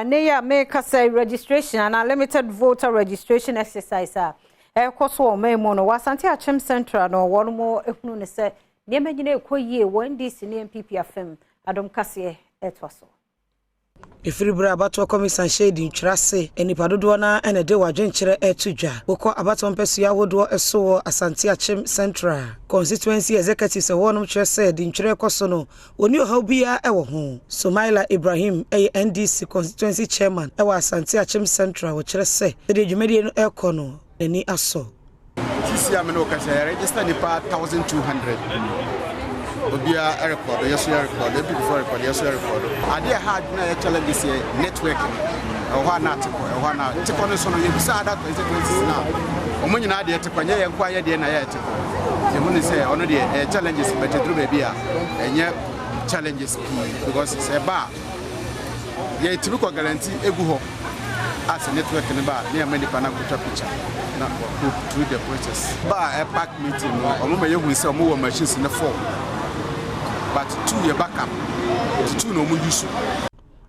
Ne yi a meka registration ana limited voter registration exercise a ɛkɔ so wɔ ɔman mu no, wɔ Asante Akyem Central no, wɔn mo ehunu ne sɛ nneɛma nyinaa ɛkɔ yie wɔ NDC ne NPP afam. Adom Kaseɛ ɛtoa so. Ɛfiri berɛ a abatoɔ kɔmisa hyɛ di ntwerɛ ase, nnipa dodoɔ no ɛna de wadwenkyerɛ ɛto dwa. Wokɔ abatoɔ mpɛsua ahodoɔ ɛso wɔ Asante Akyem Central, constituency executives ɛwɔ kyerɛ sɛ di ntwerɛ kɔ so no, wɔni ɔhaw biara ɛwɔ ho. Somaila Ibrahim ɛyɛ NDC constituency chairman ɛwɔ Asante Akyem Central. Wɔkyerɛ sɛ sɛdeɛ dwumadie no ɛrekɔ no, n'ani asɔ. Sisi a me ne wo kasa, yɛregister nipa 1200. Obiara ɛrekɔdo, yɛ so yɛrekɔdo, NPP foɔ rekɔdo, yɛ so yɛrekɔdo. Adeɛ a ɛha adwene a yɛ challenges yɛ network no. Ɛwɔ hɔ a na atekɔ, ɛwɔ hɔ a na tekɔ no so no, yɛbisa other constituencies na ɔmo nyinaa deɛ tekɔ, nyɛ yɛn nko ayɛ deɛ na yɛ tekɔ. Yɛhu ne sɛ ɔno deɛ ɛyɛ challenges, but ɛduru baabi a ɛnyɛ challenges pii, because sɛ ɛba a, yɛtumi kɔ guarantee egu hɔ a sɛ network no ba a, ne yɛma nipa no akotwa picture na go through the process. Ba a ɛpack meeting no, ɔmo ma yɛhu sɛ ɔmo wɔ machines no four, but two yɛ backup, nti two na ɔmo use.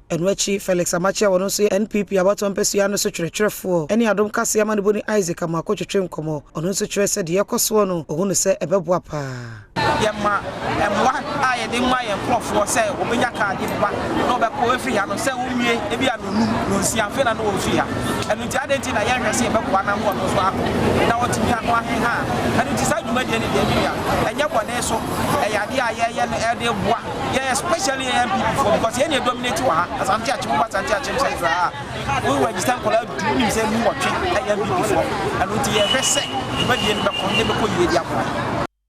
Ɛno akyi, Felix Amakye a wɔno nso yɛ NPP abatoɔ mpɛsua no so twerɛtwerɛfoɔ ne Adom Kaseɛ amanebɔni Isaac Amako twetwe nkɔmmɔ. Ɔno nso kyerɛ sɛ deɛ ɛkɔ soɔ no, ɔhu no sɛ ɛbɛboa paa. Yɛma mmoa a yɛde ma yɛn nkurɔfoɔ sɛ wɔbɛnya kaade ba na wɔbɛkɔ efiri ha no sɛ wɔnwie ebi a nonum nonsia afei na no wɔmfiri ha. Ɛno nti, ade nti na yɛhwɛ sɛ yɛbɛboa na wɔn nso akɔ na wɔtumi ako aheha. Ɛno nti, saa dwumadie no deɛ, bi nua, ɛnyɛ bɔne so. Ɛyɛ adeɛ a yɛyɛ no ɛde boa yɛn, especially yɛn NPP foɔ, because yɛn na dominate wɔ ha Asante Akyem. Wɔ Asante Akyem Central a, wo register nkɔla 10, nim sɛ mu 8 ɛyɛ NPP foɔ. Ɛno nti, yɛhwɛ sɛ dwumadie no bɛkɔ ne bɛkɔ yie de aboa.